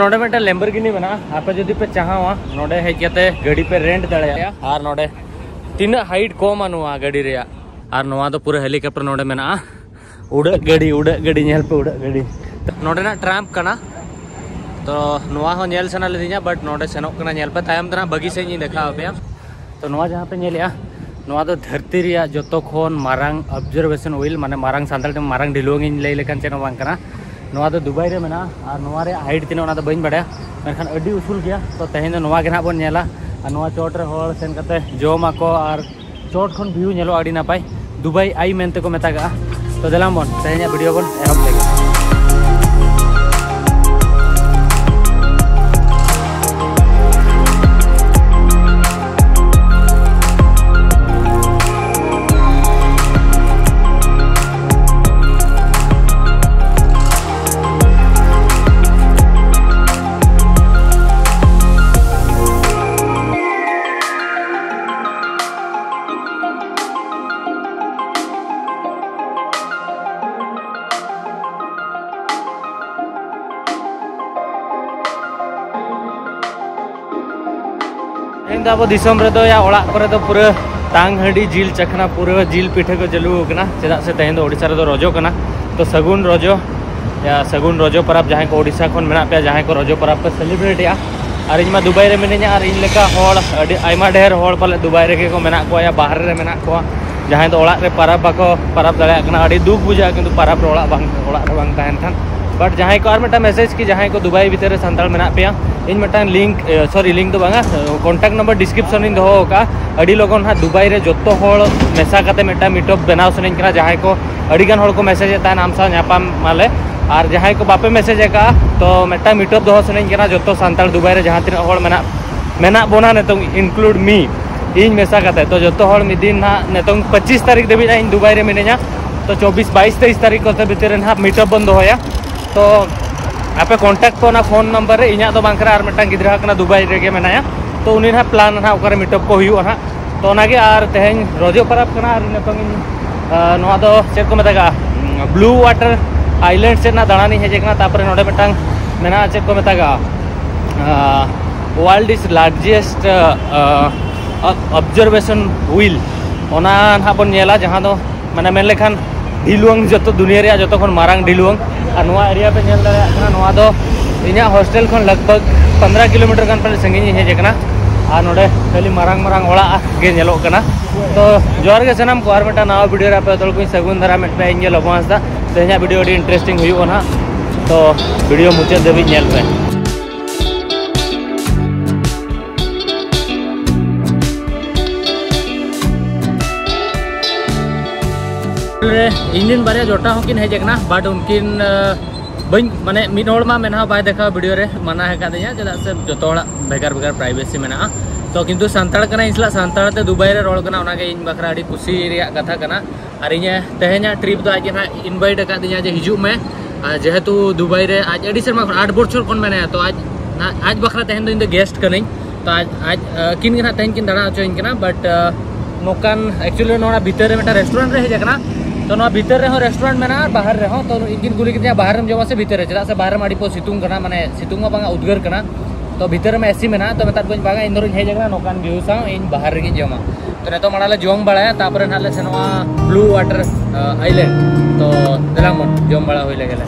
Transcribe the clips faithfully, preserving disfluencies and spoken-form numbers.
ᱱᱚᱰᱮ ᱢᱤᱫᱴᱮᱱ ᱞᱮᱢᱵᱚᱨᱜᱤᱱᱤ ᱢᱮᱱᱟᱜᱼᱟ᱾ ᱟᱯᱮ ᱡᱩᱫᱤ ᱯᱮ ᱪᱟᱦᱟᱣᱟ, ᱱᱚᱰᱮ ᱦᱮᱡ ᱠᱟᱛᱮ ᱜᱟᱹᱰᱤ ᱯᱮ ᱨᱮᱱᱴ ᱫᱟᱲᱮᱭᱟᱜᱼᱟ᱾ ᱟᱨ ᱱᱚᱰᱮ ᱛᱤᱱᱟᱹᱜ ᱦᱟᱭᱤᱴ ᱠᱚᱢᱟ ᱱᱚᱣᱟ ᱜᱟᱹᱰᱤ ᱨᱮᱭᱟᱜ᱾ ᱟᱨ ᱱᱚᱣᱟ ᱫᱚ ᱯᱩᱨᱟᱹ ᱦᱮᱞᱤᱠᱚᱯᱴᱟᱨ ᱱᱚᱰᱮ ᱢᱮᱱᱟᱜᱼᱟ᱾ ᱩᱰᱟᱹᱜ ᱜᱟᱹᱰᱤ, ᱩᱰᱟᱹᱜ ᱜᱟᱹᱰᱤ, ᱧᱮᱞ ᱯᱮ, ᱩᱰᱟᱹᱜ ᱜᱟᱹᱰᱤ᱾ ᱱᱚᱰᱮᱱᱟᱜ ᱴᱨᱟᱢᱯ ᱠᱟᱱᱟ, ᱛᱚ ᱱᱚᱣᱟ ᱦᱚᱸ ᱧᱮᱞ ᱥᱟᱱᱟ ᱞᱤᱫᱤᱧᱟ, but ᱱᱚᱰᱮ ᱥᱮᱱᱚᱜ ᱠᱟᱱᱟ᱾ ᱧᱮᱞ ᱯᱮ, ᱛᱟᱭᱚᱢ ᱛᱮᱱᱟᱜ ᱵᱟᱹᱜᱤ ᱥᱮᱫ ᱤᱧ ᱫᱮᱠᱷᱟᱣ ᱟᱯᱮᱭᱟ᱾ ᱛᱚ ᱱᱚᱣᱟ ᱡᱟᱦᱟᱸ ᱯᱮ ᱧᱮᱞᱮᱜᱼᱟ, ᱱᱚᱣᱟ ᱫᱚ ᱫᱷᱟᱹᱨᱛᱤ ᱨᱮᱭᱟᱜ ᱡᱚᱛᱚ ᱠᱷᱚᱱ ᱢᱟᱨᱟᱝ ᱚᱵᱡᱟᱨᱵᱷᱮᱥᱚᱱ ᱦᱩᱭᱤᱞ, ᱢᱟᱱᱮ ᱢᱟᱨᱟᱝ ᱥᱟᱱᱛᱟᱲ ᱛᱮ ᱢᱟᱨᱟᱝ ᱰᱷᱤᱞᱣᱟᱹᱝ ᱤᱧ ᱞᱟᱹᱭ ᱞᱮᱠᱷᱟᱱ ᱪᱮᱫ ᱦᱚᱸ ᱵᱟᱝ ᱠᱟᱱᱟ᱾ ᱱᱚᱣᱟ ᱫᱚ ᱫᱩᱵᱟᱭ ᱨᱮ ᱢᱮᱱᱟᱜᱼᱟ, ᱟᱨ ᱱᱚᱣᱟ ᱨᱮᱭᱟᱜ ᱦᱟᱭᱤᱴ ᱛᱤᱱᱟᱹᱜ, ᱚᱱᱟ ᱫᱚ ᱵᱟᱹᱧ ᱵᱟᱲᱟᱭᱟ, ᱢᱮᱱᱠᱷᱟᱱ ᱟᱹᱰᱤ ᱩᱥᱩᱞ ᱜᱮᱭᱟ᱾ ᱛᱚ ᱛᱮᱦᱮᱧ ᱫᱚ ᱱᱚᱣᱟ ᱜᱮ ᱱᱟᱦᱟᱜ ᱵᱚᱱ ᱧᱮᱞᱟ, ᱟᱨ ᱱᱚᱣᱟ ᱪᱚᱴ ᱨᱮ ᱦᱚᱲ ᱥᱮᱱ ᱠᱟᱛᱮ ᱡᱚᱢᱟᱠᱚ, ᱟᱨ ᱪᱚᱴ ᱠᱷᱚᱱ ᱵᱷᱤᱭᱩ ᱧᱮᱞᱚᱜᱼᱟ ᱟᱹᱰᱤ ᱱᱟᱯᱟᱭ᱾ ᱫᱩᱵᱟᱭ ᱟᱭ ᱢᱮᱱᱛᱮ ᱠᱚ ᱢᱮᱛᱟᱜᱟᱜᱼᱟ᱾ ᱛᱚ ᱫᱮᱞᱟ ᱵᱚᱱ ᱛᱮᱦᱮᱧᱟᱜ ᱵᱷᱤᱰᱤᱭᱳ ᱵᱚᱱ ᱮᱦᱚᱵ ᱞᱮᱜᱮ᱾ ᱛᱮᱦᱮᱧ ᱫᱚ ᱟᱵᱚ ᱫᱤᱥᱚᱢ ᱨᱮᱫᱚ ᱭᱟ, ᱚᱲᱟᱜ ᱠᱚᱨᱮ ᱫᱚ ᱯᱩᱨᱟᱹ ᱛᱟᱝ ᱦᱟᱺᱰᱤ, ᱡᱤᱞ ᱪᱟᱠᱷᱱᱟ, ᱯᱩᱨᱟᱹ ᱡᱤᱞ ᱯᱤᱴᱷᱟᱹ ᱠᱚ ᱪᱟᱹᱞᱩ ᱟᱠᱟᱱᱟ᱾ ᱪᱮᱫᱟᱜ ᱥᱮ ᱛᱮᱦᱮᱧ ᱫᱚ ᱳᱰᱤᱥᱟ ᱨᱮᱫᱚ ᱨᱚᱡᱚ ᱠᱟᱱᱟ᱾ ᱛᱚ ᱥᱟᱹᱜᱩᱱ ᱨᱚᱡᱚ, ᱭᱟ, ᱥᱟᱹᱜᱩᱱ ᱨᱚᱡᱚ ᱯᱚᱨᱚᱵᱽ᱾ ᱡᱟᱦᱟᱸᱭ ᱠᱚ ᱳᱰᱤᱥᱟ ᱠᱷᱚᱱ ᱢᱮᱱᱟᱜ ᱯᱮᱭᱟ, ᱡᱟᱦᱟᱸᱭ ᱠᱚ ᱨᱚᱡᱚ ᱯᱚᱨᱚᱵᱽ ᱯᱮ ᱥᱮᱞᱤᱵᱨᱮᱴ ᱮᱜᱼᱟ, ᱟᱨ ᱤᱧ ᱢᱟ ᱫᱩᱵᱟᱭ ᱨᱮ ᱢᱤᱱᱟᱹᱧᱟ, ᱟᱨ ᱤᱧ ᱞᱮᱠᱟ ᱦᱚᱲ ᱟᱹᱰᱤ ᱟᱭᱢᱟ ᱰᱷᱮᱨ ᱦᱚᱲ ᱯᱟᱞᱮ ᱫᱩᱵᱟᱭ ᱨᱮᱜᱮ ᱠᱚ ᱢᱮᱱᱟᱜ ᱠᱚᱣᱟ ᱭᱟ ᱵᱟᱦᱨᱮ ᱨᱮ ᱢᱮᱱᱟᱜ ᱠᱚᱣᱟ, ᱡᱟᱦᱟᱸᱭ ᱫᱚ ᱚᱲᱟᱜ ᱨᱮ ᱯᱚᱨᱚᱵᱽ ᱵᱟᱠᱚ ᱯᱚᱨᱚᱵᱽ ᱫᱟᱲᱮᱭᱟᱜ ᱠᱟᱱᱟ᱾ ᱟᱹᱰᱤ ᱫᱩᱠ ᱵᱩᱡᱷᱟᱹᱜᱼᱟ ᱠᱤᱱᱛᱩ ᱯᱚᱨᱚᱵᱽ ᱨᱮ ᱚᱲᱟᱜ ᱵᱟᱝ, ᱚᱲᱟᱜ ᱨᱮ ᱵᱟᱝ ᱛᱟᱦᱮᱱ ᱠᱷᱟᱱ᱾ But ᱡᱟᱦᱟᱸᱭ ᱠᱚ, ᱟᱨ ᱢᱤᱫᱴᱟᱝ ᱢᱮᱥᱮᱡᱽ ᱠᱤ, ᱡᱟᱦᱟᱸᱭ ᱠᱚ ᱫᱩᱵᱟᱭ ᱵᱷᱤᱛᱤᱨ ᱨᱮ ᱥᱟᱱᱛᱟᱲ ᱢᱮᱱᱟᱜ ᱯᱮᱭᱟ, ᱤᱧ ᱢᱤᱫᱴᱟᱝ ᱞᱤᱝᱠ, ᱥᱚᱨᱤ, ᱞᱤᱝᱠ ᱫᱚ ᱵᱟᱝᱟ, ᱠᱚᱱᱴᱟᱠᱴ ᱱᱟᱢᱵᱟᱨ ᱰᱤᱥᱠᱨᱤᱯᱥᱚᱱ ᱨᱤᱧ ᱫᱚᱦᱚ ᱟᱠᱟᱫᱼᱟ᱾ ᱟᱹᱰᱤ ᱞᱚᱜᱚᱱ ᱦᱟᱸᱜ ᱫᱩᱵᱟᱭ ᱨᱮ ᱡᱚᱛᱚ ᱦᱚᱲ ᱢᱮᱥᱟ ᱠᱟᱛᱮ ᱢᱤᱫᱴᱟᱝ ᱢᱤᱴᱚᱯ ᱵᱮᱱᱟᱣ ᱥᱟᱱᱟᱧ ᱠᱟᱱᱟ᱾ ᱡᱟᱦᱟᱸᱭ ᱠᱚ, ᱟᱹᱰᱤ ᱜᱟᱱ ᱦᱚᱲ ᱠᱚ ᱢᱮᱥᱮᱡᱽ ᱮᱫ ᱛᱟᱦᱮᱱ, "ᱟᱢ ᱥᱟᱶ ᱧᱟᱯᱟᱢ ᱢᱟᱞᱮ", ᱟᱨ ᱡᱟᱦᱟᱸᱭ ᱠᱚ ᱵᱟᱯᱮ ᱢᱮᱥᱮᱡᱽ ᱟᱠᱟᱫᱼᱟ, ᱛᱚ ᱢᱤᱫᱴᱟᱝ ᱢᱤᱴᱚᱯ ᱫᱚᱦᱚ ᱥᱟᱱᱟᱧ ᱠᱟᱱᱟ ᱡᱚᱛᱚ ᱥᱟᱱᱛᱟᱲ ᱫᱩᱵᱟᱭ ᱨᱮ ᱡᱟᱦᱟᱸ ᱛᱤᱱᱟᱹᱜ ᱦᱚᱲ ᱢᱮᱱᱟᱜ, ᱢᱮᱱᱟᱜ ᱵᱚᱱᱟ ᱱᱤᱛᱚᱝ, include me, ᱤᱧ ᱢᱮᱥᱟ ᱠᱟᱛᱮ᱾ ᱛᱚ ᱡᱚᱛᱚ ᱦᱚᱲ ᱢᱤᱫ ᱫᱤᱱ ᱦᱟᱸᱜ, ᱱᱤᱛᱚᱝ ᱯᱚᱸᱪᱤᱥ ᱛᱟᱹᱨᱤᱠᱷ ᱫᱷᱟᱹᱵᱤᱡ ᱦᱟᱸᱜ ᱤᱧ ᱫᱩᱵᱟᱭ ᱨᱮ ᱢᱤᱱᱟᱹᱧᱟ᱾ ᱛᱚ ᱪᱚᱵᱵᱤᱥ, ᱵᱟᱭᱤᱥ, ᱛᱮᱭᱤᱥ ᱛᱟᱹᱨᱤᱠᱷ ᱠᱚᱛᱮ ᱵᱷᱤᱛᱤᱨ ᱨᱮ ᱱᱟᱦᱟᱜ ᱢᱤᱴᱚᱯ ᱵᱚᱱ ᱫᱚᱦᱚᱭᱟ᱾ ᱛᱚ ᱟᱯᱮ ᱠᱚᱱᱴᱟᱠᱴ ᱯᱮ ᱚᱱᱟ ᱯᱷᱳᱱ ᱱᱟᱢᱵᱟᱨ ᱨᱮ᱾ ᱤᱧᱟᱹᱜ ᱫᱚ ᱵᱟᱝ ᱠᱟᱱᱟ, ᱟᱨ ᱢᱤᱫᱴᱟᱝ ᱜᱤᱫᱽᱨᱟᱹ ᱠᱟᱱᱟ, ᱫᱩᱵᱟᱭ ᱨᱮᱜᱮ ᱢᱮᱱᱟᱭᱟ᱾ ᱛᱚ ᱩᱱᱤ ᱱᱟᱦᱟᱜ ᱯᱞᱟᱱ ᱱᱟᱦᱟᱜ ᱚᱠᱟᱨᱮ ᱢᱤᱴᱚᱯ ᱠᱚ ᱦᱩᱭᱩᱜᱼᱟ ᱱᱟᱦᱟᱜ᱾ ᱛᱚ ᱚᱱᱟᱜᱮ᱾ ᱟᱨ ᱛᱮᱦᱮᱧ ᱨᱚᱡᱚ ᱯᱚᱨᱚᱵᱽ ᱠᱟᱱᱟ, ᱟᱨ ᱱᱤᱛᱚᱝ ᱤᱧ, ᱟᱸ, ᱱᱚᱣᱟ ᱫᱚ ᱪᱮᱫ ᱠᱚ ᱢᱮᱛᱟᱜᱼᱟ, ᱵᱞᱩ ᱣᱟᱴᱟᱨ ᱟᱭᱞᱮᱱᱰ ᱥᱮᱫ ᱨᱮᱱᱟᱜ ᱫᱟᱬᱟᱱᱤᱧ ᱦᱮᱡ ᱟᱠᱟᱱᱟ᱾ ᱛᱟᱨᱯᱚᱨᱮ ᱱᱚᱰᱮ ᱢᱤᱫᱴᱟᱝ ᱢᱮᱱᱟᱜᱼᱟ, ᱪᱮᱫ ᱠᱚ ᱢᱮᱛᱟᱜᱼᱟ, ᱣᱟᱨᱞᱰ ᱤᱡᱽ ᱞᱟᱨᱡᱮᱥᱴ ᱚᱵᱡᱟᱨᱵᱷᱮᱥᱚᱱ ᱦᱩᱭᱤᱞ, ᱚᱱᱟ ᱱᱟᱦᱟᱜ ᱵᱚᱱ ᱧᱮᱞᱟ, ᱡᱟᱦᱟᱸ ᱫᱚ ᱢᱟᱱᱮ ᱢᱮᱱ ᱞᱮᱠᱷᱟᱱ ᱰᱷᱤᱞᱣᱟᱹᱝ, ᱡᱚᱛᱚ ᱫᱩᱱᱤᱭᱟᱹ ᱨᱮᱭᱟᱜ ᱡᱚᱛᱚ ᱠᱷᱚᱱ ᱢᱟᱨᱟᱝ ᱰᱷᱤᱞᱣᱟᱹᱝ᱾ ᱟᱨ ᱱᱚᱣᱟ ᱮᱨᱤᱭᱟ ᱯᱮ ᱧᱮᱞ ᱫᱟᱲᱮᱭᱟᱜ ᱠᱟᱱᱟ, ᱱᱚᱣᱟ ᱫᱚ ᱤᱧᱟᱹᱜ ᱦᱳᱥᱴᱮᱞ ᱠᱷᱚᱱ ᱞᱟᱜᱽ ᱵᱷᱟᱜᱽ ᱯᱚᱱᱫᱽᱨᱚ ᱠᱤᱞᱳᱢᱤᱴᱟᱨ ᱜᱟᱱ ᱯᱟᱞᱮ ᱥᱟᱺᱜᱤᱧ ᱤᱧ ᱦᱮᱡ ᱟᱠᱟᱱᱟ᱾ ᱟᱨ ᱱᱚᱰᱮ ᱠᱷᱟᱹᱞᱤ ᱢᱟᱨᱟᱝ ᱢᱟᱨᱟᱝ ᱚᱲᱟᱜ ᱜᱮ ᱧᱮᱞᱚᱜ ᱠᱟᱱᱟ᱾ ᱛᱚ ᱡᱚᱦᱟᱨ ᱜᱮ ᱥᱟᱱᱟᱢ ᱠᱚ, ᱟᱨ ᱢᱤᱫᱴᱟᱝ ᱱᱟᱣᱟ ᱵᱷᱤᱰᱤᱭᱳ ᱨᱮ ᱟᱯᱮ ᱡᱚᱛᱚ ᱦᱚᱲ ᱠᱚᱧ ᱥᱟᱹᱜᱩᱱ ᱫᱟᱨᱟᱢᱮᱫ ᱯᱮᱭᱟ᱾ ᱤᱧ ᱜᱮ ᱞᱚᱵᱚ ᱦᱟᱸᱥᱫᱟ᱾ ᱛᱮᱦᱮᱧᱟᱜ ᱵᱷᱤᱰᱤᱭᱳ ᱟᱹᱰᱤ ᱤᱱᱴᱟᱨᱮᱥᱴᱤᱝ ᱦᱩᱭᱩᱜᱼᱟ ᱱᱟᱦᱟᱜ, ᱛᱚ ᱵᱷᱤᱰᱤᱭᱳ ᱢᱩᱪᱟᱹᱫ ᱫᱷᱟᱹᱵᱤᱡ ᱧᱮᱞ ᱯᱮ᱾ ᱨᱮ ᱤᱧ ᱨᱮᱱ ᱵᱟᱨᱭᱟ ᱡᱚᱴᱟ ᱦᱚᱸᱠᱤᱱ ᱦᱮᱡ ᱟᱠᱟᱱᱟ, but ᱩᱱᱠᱤᱱ, ᱟᱸ, ᱵᱟᱹᱧ, ᱢᱟᱱᱮ, ᱢᱤᱫ ᱦᱚᱲ ᱢᱟ ᱢᱮᱱᱟᱜ ᱵᱟᱭ ᱫᱮᱠᱷᱟᱣ ᱵᱷᱤᱰᱤᱭᱳ ᱨᱮ, ᱢᱟᱱᱟ ᱟᱠᱟᱫᱤᱧᱟ, ᱪᱮᱫᱟᱜ ᱥᱮ ᱡᱚᱛᱚ ᱦᱚᱲᱟᱜ ᱵᱷᱮᱜᱟᱨ ᱵᱷᱮᱜᱟᱨ ᱯᱨᱟᱭᱵᱷᱮᱥᱤ ᱢᱮᱱᱟᱜᱼᱟ᱾ ᱛᱚ ᱠᱤᱱᱛᱩ ᱥᱟᱱᱛᱟᱲ ᱠᱟᱱᱟᱭ, ᱤᱧ ᱥᱟᱞᱟᱜ ᱥᱟᱱᱛᱟᱲ ᱛᱮ ᱫᱩᱵᱟᱭ ᱨᱮ ᱨᱚᱲ ᱠᱟᱱᱟ, ᱚᱱᱟᱜᱮ ᱤᱧ ᱵᱟᱠᱷᱨᱟ ᱟᱹᱰᱤ ᱠᱩᱥᱤ ᱨᱮᱭᱟᱜ ᱠᱟᱛᱷᱟ ᱠᱟᱱᱟ᱾ ᱟᱨ ᱤᱧᱮ ᱛᱮᱦᱮᱧᱟᱜ ᱴᱨᱤᱯ ᱫᱚ ᱟᱡ ᱜᱮ ᱱᱟᱦᱟᱜ ᱤᱱᱵᱷᱟᱭᱤᱴ ᱟᱠᱟᱫᱤᱧᱟ ᱡᱮ ᱦᱤᱡᱩᱜ ᱢᱮ᱾ ᱟᱨ ᱡᱮᱦᱮᱛᱩ ᱫᱩᱵᱟᱭ ᱨᱮ ᱟᱡ ᱟᱹᱰᱤ ᱥᱮᱨᱢᱟ ᱠᱷᱚᱱ, ᱟᱴ ᱵᱚᱪᱷᱚᱨ ᱠᱷᱚᱱ ᱢᱮᱱᱟᱭᱟ, ᱛᱚ ᱟᱡ, ᱟᱡ ᱵᱟᱠᱷᱨᱟ ᱛᱮᱦᱮᱧ ᱫᱚ ᱤᱧ ᱫᱚ ᱜᱮᱥᱴ ᱠᱟᱹᱱᱟᱹᱧ᱾ ᱛᱚ ᱟᱡ, ᱟᱡ, ᱟᱹᱠᱤᱱ ᱜᱮ ᱱᱟᱦᱟᱜ ᱛᱮᱦᱮᱧ ᱠᱤᱱ ᱫᱟᱬᱟ ᱦᱚᱪᱚᱧ ᱠᱟᱱᱟ, but, ᱟᱸ, ᱱᱚᱝᱠᱟᱱ actually ᱱᱚᱣᱟ ᱵᱷᱤᱛᱟᱹᱨ ᱨᱮ ᱢᱤᱫᱴᱟᱝ ᱨᱮᱥᱴᱩᱨᱮᱱᱴ ᱨᱮ ᱦᱮᱡ ᱟᱠᱟᱱᱟ᱾ ᱛᱚ ᱱᱚᱣᱟ ᱵᱷᱤᱛᱟᱹᱨ ᱨᱮᱦᱚᱸ ᱨᱮᱥᱴᱩᱨᱮᱱᱴ ᱢᱮᱱᱟᱜᱼᱟ ᱟᱨ ᱵᱟᱦᱟᱨ ᱨᱮᱦᱚᱸ᱾ ᱛᱚ ᱤᱧ ᱠᱤᱱ ᱠᱩᱞᱤ ᱠᱤᱫᱤᱧᱟ, "ᱵᱟᱦᱟᱨ ᱨᱮᱢ ᱡᱚᱢᱟ ᱥᱮ ᱵᱷᱤᱛᱟᱹᱨ ᱨᱮ?" ᱪᱮᱫᱟᱜ ᱥᱮ ᱵᱟᱦᱟᱨ ᱨᱮᱢᱟ ᱟᱹᱰᱤ ᱯᱚ ᱥᱤᱛᱩᱝ ᱠᱟᱱᱟ, ᱢᱟᱱᱮ ᱥᱤᱛᱩᱝ ᱢᱟ ᱵᱟᱝᱟ, ᱩᱫᱽᱜᱟᱹᱨ ᱠᱟᱱᱟ᱾ ᱛᱚ ᱵᱷᱤᱛᱟᱹᱨ ᱨᱮᱢᱟ ᱮᱥᱤ ᱢᱮᱱᱟᱜᱼᱟ᱾ ᱛᱚ ᱢᱮᱛᱟᱫ ᱠᱚᱣᱟᱧ, "ᱵᱟᱝᱟ, ᱤᱧ ᱫᱚᱧ ᱦᱮᱡ ᱟᱠᱟᱱᱟ ᱱᱚᱝᱠᱟᱱ ᱵᱷᱤᱭᱩ ᱥᱟᱶ, ᱤᱧ ᱵᱟᱦᱟᱨ ᱨᱮᱜᱮᱧ ᱡᱚᱢᱟ᱾" ᱛᱚ ᱱᱤᱛᱚᱜ ᱢᱟᱲᱟᱝ ᱞᱮ ᱡᱚᱢ ᱵᱟᱲᱟᱭᱟ, ᱛᱟᱨᱯᱚᱨᱮ ᱱᱟᱦᱟᱜ ᱞᱮ ᱥᱮᱱᱚᱜᱼᱟ ᱵᱞᱩ ᱣᱟᱴᱟᱨ, ᱟᱸ, ᱟᱭᱞᱮᱱᱰ᱾ ᱛᱚ ᱫᱮᱞᱟ ᱵᱚᱱ ᱡᱚᱢ ᱵᱟᱲᱟ ᱦᱩᱭ ᱞᱮᱜᱮ ᱞᱮ᱾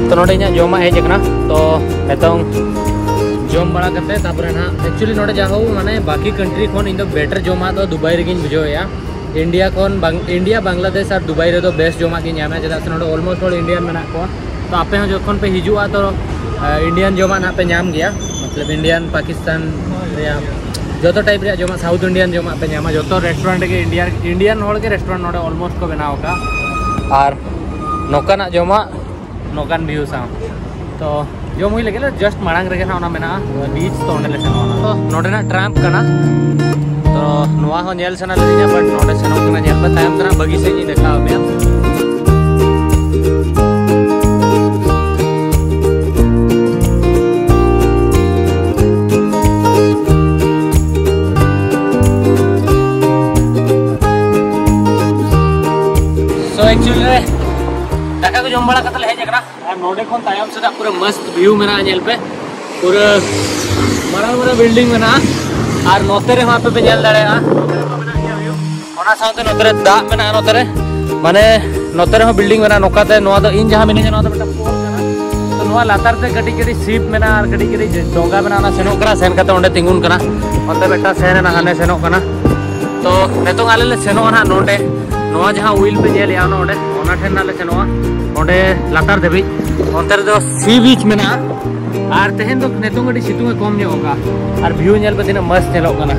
ᱛᱚ ᱱᱚᱰᱮ ᱤᱧᱟᱹᱜ ᱡᱚᱢᱟᱜ ᱦᱮᱡ ᱟᱠᱟᱱᱟ᱾ ᱛᱚ ᱱᱤᱛᱚᱝ ᱡᱚᱢ ᱵᱟᱲᱟ ᱠᱟᱛᱮ, ᱛᱟᱨᱯᱚᱨᱮ ᱱᱟᱦᱟᱜ, actually ᱱᱚᱰᱮ ᱡᱟ ᱦᱳ, ᱢᱟᱱᱮ ᱵᱟᱠᱤ ᱠᱟᱱᱴᱨᱤ ᱠᱷᱚᱱ ᱤᱧ ᱫᱚ ᱵᱮᱴᱟᱨ ᱡᱚᱢᱟᱜ ᱫᱚ ᱫᱩᱵᱟᱭ ᱨᱮᱜᱮᱧ ᱵᱩᱡᱷᱟᱹᱣᱮᱫᱼᱟ᱾ ᱤᱱᱰᱤᱭᱟ ᱠᱷᱚᱱ ᱵᱟᱝ, ᱤᱱᱰᱤᱭᱟ, ᱵᱟᱝᱞᱟᱫᱮᱥ ᱟᱨ ᱫᱩᱵᱟᱭ ᱨᱮᱫᱚ ᱵᱮᱥ ᱡᱚᱢᱟᱜ ᱜᱮ ᱧᱟᱢᱟ, ᱪᱮᱫᱟᱜ ᱥᱮ ᱱᱚᱰᱮ ᱚᱞᱢᱳᱥᱴ ᱦᱚᱲ ᱤᱱᱰᱤᱭᱟᱱ ᱢᱮᱱᱟᱜ ᱠᱚᱣᱟ᱾ ᱛᱚ ᱟᱯᱮ ᱦᱚᱸ ᱡᱚᱠᱷᱚᱱ ᱯᱮ ᱦᱤᱡᱩᱜᱼᱟ, ᱛᱚ, ᱟ, ᱤᱱᱰᱤᱭᱟᱱ ᱡᱚᱢᱟᱜ ᱱᱟᱦᱟᱜ ᱯᱮ ᱧᱟᱢ ᱜᱮᱭᱟ, ᱢᱚᱛᱞᱚᱵ ᱤᱱᱰᱤᱭᱟᱱ, ᱯᱟᱠᱤᱥᱛᱟᱱ ᱨᱮᱭᱟᱜ ᱡᱚᱛᱚ ᱴᱟᱭᱤᱯ ᱨᱮᱭᱟᱜ ᱡᱚᱢᱟᱜ, ᱥᱟᱣᱩᱛᱷ ᱤᱱᱰᱤᱭᱟᱱ ᱡᱚᱢᱟᱜ ᱯᱮ ᱧᱟᱢᱟ᱾ ᱡᱚᱛᱚ ᱨᱮᱥᱴᱩᱨᱮᱱᱴ ᱜᱮ ᱤᱱᱰᱤᱭᱟᱱ, ᱤᱱᱰᱤᱭᱟᱱ ᱦᱚᱲ ᱜᱮ ᱨᱮᱥᱴᱩᱨᱮᱱᱴ ᱱᱚᱰᱮ ᱚᱞᱢᱳᱥᱴ ᱠᱚ ᱵᱮᱱᱟᱣ ᱟᱠᱟᱫᱼᱟ᱾ ᱟᱨ ᱱᱚᱝᱠᱟᱱᱟᱜ ᱡᱚᱢᱟᱜ, ᱱᱚᱝᱠᱟᱱ ᱵᱷᱤᱭᱩ ᱥᱟᱶ᱾ ᱛᱚ ᱡᱚᱢ ᱦᱩᱭ ᱞᱮᱜᱮ ᱞᱮ, ᱡᱟᱥᱴ ᱢᱟᱲᱟᱝ ᱨᱮᱜᱮ ᱱᱟᱦᱟᱜ ᱚᱱᱟ ᱢᱮᱱᱟᱜᱼᱟ, ᱵᱤᱪ, ᱛᱚ ᱚᱸᱰᱮ ᱞᱮ ᱥᱮᱱᱚᱜᱼᱟ᱾ ᱛᱚ ᱱᱚᱰᱮᱱᱟᱜ ᱴᱨᱟᱢᱯ ᱠᱟᱱᱟ, ᱛᱚ ᱱᱚᱣᱟ ᱦᱚᱸ ᱧᱮᱞ ᱥᱟᱱᱟ ᱞᱤᱫᱤᱧᱟ, but ᱱᱚᱰᱮ ᱥᱮᱱᱚᱜ ᱠᱟᱱᱟ, ᱧᱮᱞ ᱯᱮ, ᱛᱟᱭᱚᱢ ᱛᱮ ᱱᱟᱦᱟᱜ ᱵᱷᱟᱹᱜᱤ ᱥᱟᱺᱦᱤᱡ ᱤᱧ ᱫᱮᱠᱷᱟᱣ ᱟᱯᱮᱭᱟ᱾ ᱮᱠᱪᱩᱭᱮᱞᱤ ᱨᱮ ᱫᱟᱠᱟ ᱠᱚ ᱡᱚᱢ ᱵᱟᱲᱟ ᱠᱟᱛᱮ ᱞᱮ ᱦᱮᱡ ᱟᱠᱟᱱᱟ᱾ ᱟᱨ ᱱᱚᱰᱮ ᱠᱷᱚᱱ ᱛᱟᱭᱚᱢ ᱥᱮᱫ ᱯᱩᱨᱟᱹ ᱢᱚᱥᱛ ᱵᱷᱤᱭᱩ ᱢᱮᱱᱟᱜᱼᱟ, ᱧᱮᱞ ᱯᱮ, ᱯᱩᱨᱟᱹ ᱢᱟᱨᱟᱝ ᱢᱟᱨᱟᱝ ᱵᱤᱞᱰᱤᱝ ᱢᱮᱱᱟᱜᱼᱟ᱾ ᱟᱨ ᱱᱚᱛᱮ ᱨᱮᱦᱚᱸ ᱟᱯᱮ ᱯᱮ ᱧᱮᱞ ᱫᱟᱲᱮᱭᱟᱜᱼᱟ, ᱚᱱᱟ ᱥᱟᱶᱛᱮ ᱱᱚᱛᱮ ᱨᱮ ᱫᱟᱜ ᱢᱮᱱᱟᱜᱼᱟ, ᱱᱚᱛᱮ ᱨᱮ ᱢᱟᱱᱮ ᱱᱚᱛᱮ ᱨᱮᱦᱚᱸ ᱵᱤᱞᱰᱤᱝ ᱢᱮᱱᱟᱜᱼᱟ᱾ ᱱᱚᱝᱠᱟᱛᱮ ᱱᱚᱣᱟ ᱫᱚ ᱤᱧ ᱡᱟᱦᱟᱸ ᱢᱤᱱᱟᱹᱧᱟ, ᱱᱚᱣᱟ ᱫᱚ ᱢᱤᱫᱴᱟᱝ ᱯᱳᱞ ᱠᱟᱱᱟ᱾ ᱛᱚ ᱱᱚᱣᱟ ᱞᱟᱛᱟᱨ ᱛᱮ ᱠᱟᱹᱴᱤᱡ ᱠᱟᱹᱴᱤᱡ ᱥᱤᱯ ᱢᱮᱱᱟᱜᱼᱟ ᱟᱨ ᱠᱟᱹᱴᱤᱡ ᱠᱟᱹᱴᱤᱡ ᱰᱚᱸᱜᱟ ᱢᱮᱱᱟᱜᱼᱟ, ᱚᱱᱟ ᱥᱮᱱᱚᱜ ᱠᱟᱱᱟ, ᱥᱮᱱ ᱠᱟᱛᱮ ᱚᱸᱰᱮ ᱛᱤᱸᱜᱩᱱ ᱠᱟᱱᱟ᱾ ᱚᱱᱛᱮ ᱢᱤᱫᱴᱟᱝ ᱥᱮᱱ ᱮᱱᱟ, ᱦᱟᱱᱮ ᱥᱮᱱᱚᱜ ᱠᱟᱱᱟ᱾ ᱛᱚ ᱱᱤᱛᱚᱝ ᱟᱞᱮ ᱞᱮ ᱥᱮᱱᱚᱜᱼᱟ ᱱᱟᱦᱟᱜ ᱱᱚᱸᱰᱮ, ᱱᱚᱣᱟ ᱡᱟᱦᱟᱸ ᱦᱩᱭᱤᱞ ᱯᱮ ᱧᱮᱞᱮᱜᱼᱟ, ᱚᱱᱟ ᱚᱸᱰᱮ, ᱚᱱᱟ ᱴᱷᱮᱱ ᱱᱟᱜ ᱞᱮ ᱥᱮᱱᱚᱜᱼᱟ, ᱚᱸᱰᱮ ᱞᱟᱛᱟᱨ ᱫᱷᱟᱹᱵᱤᱡ᱾ ᱚᱱᱛᱮ ᱨᱮᱫᱚ ᱥᱤ ᱵᱤᱪ ᱢᱮᱱᱟᱜᱼᱟ᱾ ᱟᱨ ᱛᱮᱦᱮᱧ ᱫᱚ ᱱᱤᱛᱚᱝ ᱠᱟᱹᱴᱤᱡ ᱥᱤᱛᱩᱝ ᱮ ᱠᱚᱢ ᱧᱚᱜ ᱟᱠᱟᱫᱼᱟ, ᱟᱨ ᱵᱷᱤᱭᱩ ᱧᱮᱞ ᱯᱮ ᱛᱤᱱᱟᱹᱜ ᱢᱚᱥᱛ ᱧᱮᱞᱚᱜ ᱠᱟᱱᱟ᱾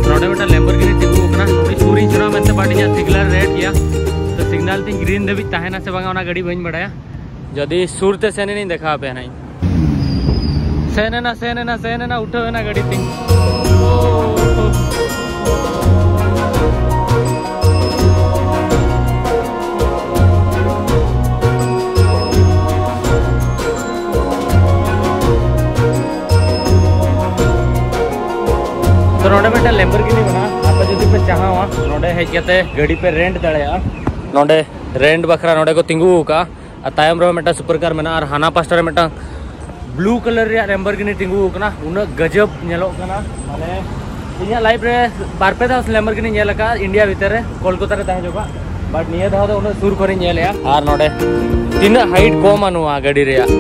ᱱᱚᱰᱮ ᱢᱤᱫᱴᱟᱝ ᱞᱮᱢᱵᱚᱨᱜᱤᱱᱤ ᱛᱤᱸᱜᱩ ᱟᱠᱟᱱᱟ᱾ ᱟᱹᱰᱤ ᱥᱩᱨ ᱤᱧ ᱥᱮᱱᱚᱜᱼᱟ ᱢᱮᱱᱛᱮ, but ᱤᱧᱟᱹᱜ ᱥᱤᱜᱽᱱᱟᱞ ᱨᱮᱰ ᱜᱮᱭᱟ᱾ ᱛᱚ ᱥᱤᱜᱽᱱᱟᱞ ᱛᱤᱧ ᱜᱨᱤᱱ ᱫᱷᱟᱹᱵᱤᱡ ᱛᱟᱦᱮᱱᱟ ᱥᱮ ᱵᱟᱝᱟ, ᱚᱱᱟ ᱜᱟᱹᱰᱤ ᱵᱟᱹᱧ ᱵᱟᱲᱟᱭᱟ᱾ ᱡᱩᱫᱤ ᱥᱩᱨ ᱛᱮ ᱥᱮᱱ ᱮᱱᱟᱹᱧ, ᱫᱮᱠᱷᱟᱣ ᱟᱯᱮᱭᱟ ᱱᱟᱦᱟᱜ ᱤᱧ᱾ ᱥᱮᱱ ᱮᱱᱟ, ᱥᱮᱱ ᱮᱱᱟ, ᱥᱮᱱ ᱮᱱᱟ, ᱩᱴᱷᱟᱹᱣ ᱮᱱᱟ ᱜᱟᱹᱰᱤ ᱛᱤᱧ᱾ ᱛᱚ ᱱᱚᱰᱮ ᱢᱤᱫᱴᱮᱱ ᱞᱮᱢᱵᱚᱨᱜᱤᱱᱤ ᱢᱮᱱᱟᱜᱼᱟ᱾ ᱟᱯᱮ ᱡᱩᱫᱤ ᱯᱮ ᱪᱟᱦᱟᱣᱟ, ᱱᱚᱰᱮ ᱦᱮᱡ ᱠᱟᱛᱮ ᱜᱟᱹᱰᱤ ᱯᱮ ᱨᱮᱱᱴ ᱫᱟᱲᱮᱭᱟᱜᱼᱟ᱾ ᱱᱚᱰᱮ ᱨᱮᱱᱴ ᱵᱟᱠᱷᱨᱟ ᱱᱚᱰᱮ ᱠᱚ ᱛᱤᱸᱜᱩ ᱟᱠᱟᱫᱼᱟ᱾ ᱟᱨ ᱛᱟᱭᱚᱢ ᱨᱮᱦᱚᱸ ᱢᱤᱫᱴᱟᱝ ᱥᱩᱯᱟᱨ ᱠᱟᱨ ᱢᱮᱱᱟᱜᱼᱟ, ᱟᱨ ᱦᱟᱱᱟ ᱯᱟᱥᱴᱟ ᱨᱮ ᱢᱤᱫᱴᱟᱝ ᱵᱞᱩ ᱠᱟᱞᱟᱨ ᱨᱮᱭᱟᱜ ᱞᱮᱢᱵᱚᱨᱜᱤᱱᱤ ᱛᱤᱸᱜᱩ ᱟᱠᱟᱱᱟ᱾ ᱩᱱᱟᱹᱜ ᱜᱟᱡᱟᱵ ᱧᱮᱞᱚᱜ ᱠᱟᱱᱟ, ᱢᱟᱱᱮ ᱤᱧᱟᱹᱜ ᱞᱟᱭᱤᱯᱷ ᱨᱮ ᱵᱟᱨ ᱯᱮ ᱫᱷᱟᱣ ᱞᱮᱢᱵᱚᱨᱜᱤᱱᱤ ᱧᱮᱞ ᱟᱠᱟᱫᱼᱟ ᱤᱱᱰᱤᱭᱟ ᱵᱷᱤᱛᱟᱹᱨ ᱨᱮ, ᱠᱳᱞᱠᱟᱛᱟ ᱨᱮ ᱛᱟᱦᱮᱸ ᱡᱚᱠᱷᱚᱱ, but ᱱᱤᱭᱟᱹ ᱫᱷᱟᱣ ᱫᱚ ᱩᱱᱟᱹᱜ ᱥᱩᱨ ᱠᱷᱚᱱᱤᱧ ᱧᱮᱞᱮᱜᱼᱟ᱾ ᱟᱨ ᱱᱚᱰᱮ ᱛᱤᱱᱟᱹᱜ ᱦᱟᱭᱤᱴ ᱠᱚᱢᱟ ᱱᱚᱣᱟ ᱜᱟᱹᱰᱤ ᱨᱮᱭᱟᱜ᱾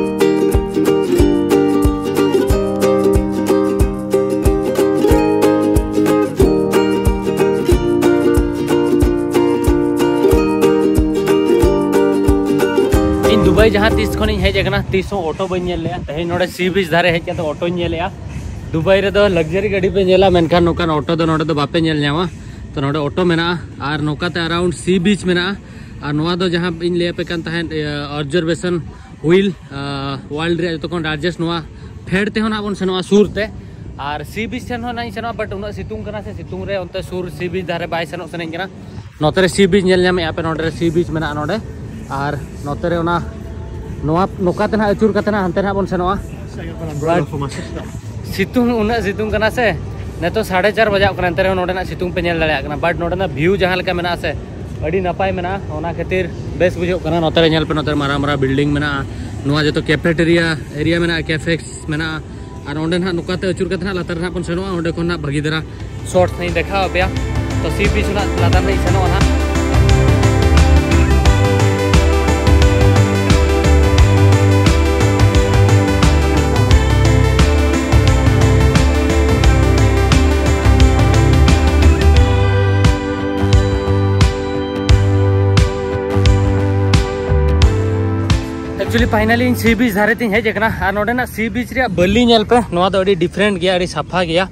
ᱤᱧ ᱫᱩᱵᱟᱭ ᱡᱟᱦᱟᱸ ᱛᱤᱥ ᱠᱷᱚᱱᱤᱧ ᱦᱮᱡ ᱟᱠᱟᱱᱟ, ᱛᱤᱥ ᱦᱚᱸ ᱚᱴᱳ ᱵᱟᱹᱧ ᱧᱮᱞ ᱞᱮᱜᱼᱟ᱾ ᱛᱮᱦᱮᱧ ᱱᱚᱰᱮ ᱥᱤ ᱵᱤᱪ ᱫᱷᱟᱨᱮ ᱦᱮᱡ ᱠᱟᱛᱮ ᱚᱴᱳᱧ ᱧᱮᱞᱮᱜᱼᱟ᱾ ᱫᱩᱵᱟᱭ ᱨᱮᱫᱚ ᱞᱟᱠᱡᱟᱨᱤ ᱜᱟᱹᱰᱤ ᱯᱮ ᱧᱮᱞᱟ, ᱢᱮᱱᱠᱷᱟᱱ ᱱᱚᱝᱠᱟᱱ ᱚᱴᱳ ᱫᱚ ᱱᱚᱰᱮ ᱫᱚ ᱵᱟᱯᱮ ᱧᱮᱞ ᱧᱟᱢᱟ᱾ ᱛᱚ ᱱᱚᱰᱮ ᱚᱴᱳ ᱢᱮᱱᱟᱜᱼᱟ ᱟᱨ ᱱᱚᱝᱠᱟᱛᱮ ᱟᱨᱟᱣᱩᱱᱰ ᱥᱤ ᱵᱤᱪ ᱢᱮᱱᱟᱜᱼᱟ᱾ ᱟᱨ ᱱᱚᱣᱟ ᱫᱚ ᱡᱟᱦᱟᱸ ᱤᱧ ᱞᱟᱹᱭ ᱟᱯᱮ ᱠᱟᱱ ᱛᱟᱦᱮᱸᱫ, ᱤᱭᱟᱹ, ᱚᱵᱡᱟᱨᱵᱷᱮᱥᱚᱱ ᱦᱩᱭᱤᱞ, ᱟᱨ, ᱣᱟᱨᱞᱰ ᱨᱮᱭᱟᱜ ᱡᱚᱛᱚ ᱠᱷᱚᱱ ᱞᱟᱨᱡᱮᱥᱴ ᱱᱚᱣᱟ ᱯᱷᱮᱰ ᱛᱮᱦᱚᱸ ᱱᱟᱜ ᱵᱚᱱ ᱥᱮᱱᱚᱜᱼᱟ ᱥᱩᱨ ᱛᱮ᱾ ᱟᱨ ᱥᱤ ᱵᱤᱪ ᱴᱷᱮᱱ ᱦᱚᱸ ᱱᱟᱜ ᱤᱧ ᱥᱮᱱᱚᱜᱼᱟ, but ᱩᱱᱟᱹᱜ ᱥᱤᱛᱩᱝ ᱠᱟᱱᱟ ᱥᱮ, ᱥᱤᱛᱩᱝ ᱨᱮ ᱚᱱᱛᱮ ᱥᱩᱨ ᱥᱤ ᱵᱤᱪ ᱫᱷᱟᱨᱮ ᱵᱟᱭ ᱥᱮᱱᱚᱜ ᱥᱟᱱᱟᱧ ᱠᱟᱱᱟ᱾ ᱱᱚᱛᱮ ᱨᱮ ᱥᱤ ᱵᱤᱪ ᱧᱮᱞ ᱧᱟᱢᱮᱫᱼᱟ ᱯᱮ, ᱱᱚᱰᱮ ᱨᱮ ᱥᱤ ᱵᱤᱪ ᱢᱮᱱᱟᱜᱼᱟ ᱱᱚᱰᱮ᱾ ᱟᱨ ᱱᱚᱛᱮ ᱨᱮ ᱚᱱᱟ, ᱱᱚᱣᱟ ᱱᱚᱝᱠᱟ ᱛᱮ ᱱᱟᱜ ᱟᱹᱪᱩᱨ ᱠᱟᱛᱮ ᱱᱟᱜ ᱦᱟᱱᱛᱮ ᱱᱟᱜ ᱵᱚᱱ ᱥᱮᱱᱚᱜᱼᱟ᱾ ᱥᱤᱛᱩᱝ, ᱩᱱᱟᱹᱜ ᱥᱤᱛᱩᱝ ᱠᱟᱱᱟ ᱥᱮ, ᱱᱤᱛᱚᱜ ᱥᱟᱲᱮ ᱪᱟᱨ ᱵᱟᱡᱟᱜ ᱠᱟᱱᱟ, ᱮᱱᱛᱮ ᱨᱮᱦᱚᱸ ᱱᱚᱰᱮᱱᱟᱜ ᱥᱤᱛᱩᱝ ᱯᱮ ᱧᱮᱞ ᱫᱟᱲᱮᱭᱟᱜ ᱠᱟᱱᱟ᱾ But ᱱᱚᱰᱮᱱᱟᱜ view ᱡᱟᱦᱟᱸ ᱞᱮᱠᱟ ᱢᱮᱱᱟᱜᱼᱟ ᱥᱮ, ᱟᱹᱰᱤ ᱱᱟᱯᱟᱭ ᱢᱮᱱᱟᱜᱼᱟ, ᱚᱱᱟ ᱠᱷᱟᱹᱛᱤᱨ ᱵᱮᱥ ᱵᱩᱡᱷᱟᱹᱜ ᱠᱟᱱᱟ᱾ ᱱᱚᱛᱮ ᱨᱮ ᱧᱮᱞ ᱯᱮ, ᱱᱚᱛᱮ ᱨᱮ ᱢᱟᱨᱟᱝ ᱢᱟᱨᱟᱝ building ᱢᱮᱱᱟᱜᱼᱟ, ᱱᱚᱣᱟ ᱡᱚᱛᱚ cafeteria area ᱢᱮᱱᱟᱜᱼᱟ, cafes ᱢᱮᱱᱟᱜᱼᱟ᱾ ᱟᱨ ᱚᱸᱰᱮ ᱱᱟᱦᱟᱜ ᱱᱚᱝᱠᱟᱛᱮ ᱟᱹᱪᱩᱨ ᱠᱟᱛᱮ ᱱᱟᱦᱟᱜ ᱞᱟᱛᱟᱨ ᱨᱮ ᱱᱟᱦᱟᱜ ᱵᱚᱱ ᱥᱮᱱᱚᱜᱼᱟ᱾ ᱚᱸᱰᱮ ᱠᱷᱚᱱ ᱱᱟᱦᱟᱜ ᱵᱷᱟᱹᱜᱤ ᱫᱷᱟᱨᱟ shot ᱥᱟᱺᱦᱤᱡ ᱫᱮᱠᱷᱟᱣ ᱟᱯᱮᱭᱟ᱾ ᱛᱚ ᱥᱤ ᱵᱤᱪ ᱱᱟᱦᱟᱜ ᱞᱟᱛᱟᱨ ᱨᱮ ᱥᱮᱱᱚᱜᱼᱟ ᱱᱟᱦᱟᱜ᱾ Actually finally ᱤᱧ ᱥᱤ ᱵᱤᱪ ᱫᱷᱟᱨᱮ ᱛᱤᱧ ᱦᱮᱡ ᱟᱠᱟᱱᱟ᱾ ᱟᱨ ᱱᱚᱰᱮᱱᱟᱜ ᱥᱤ ᱵᱤᱪ ᱨᱮᱭᱟᱜ ᱵᱟᱹᱞᱤ ᱧᱮᱞ ᱯᱮ, ᱱᱚᱣᱟ ᱫᱚ ᱟᱹᱰᱤ different ᱜᱮᱭᱟ, ᱟᱹᱰᱤ ᱥᱟᱯᱷᱟ ᱜᱮᱭᱟ᱾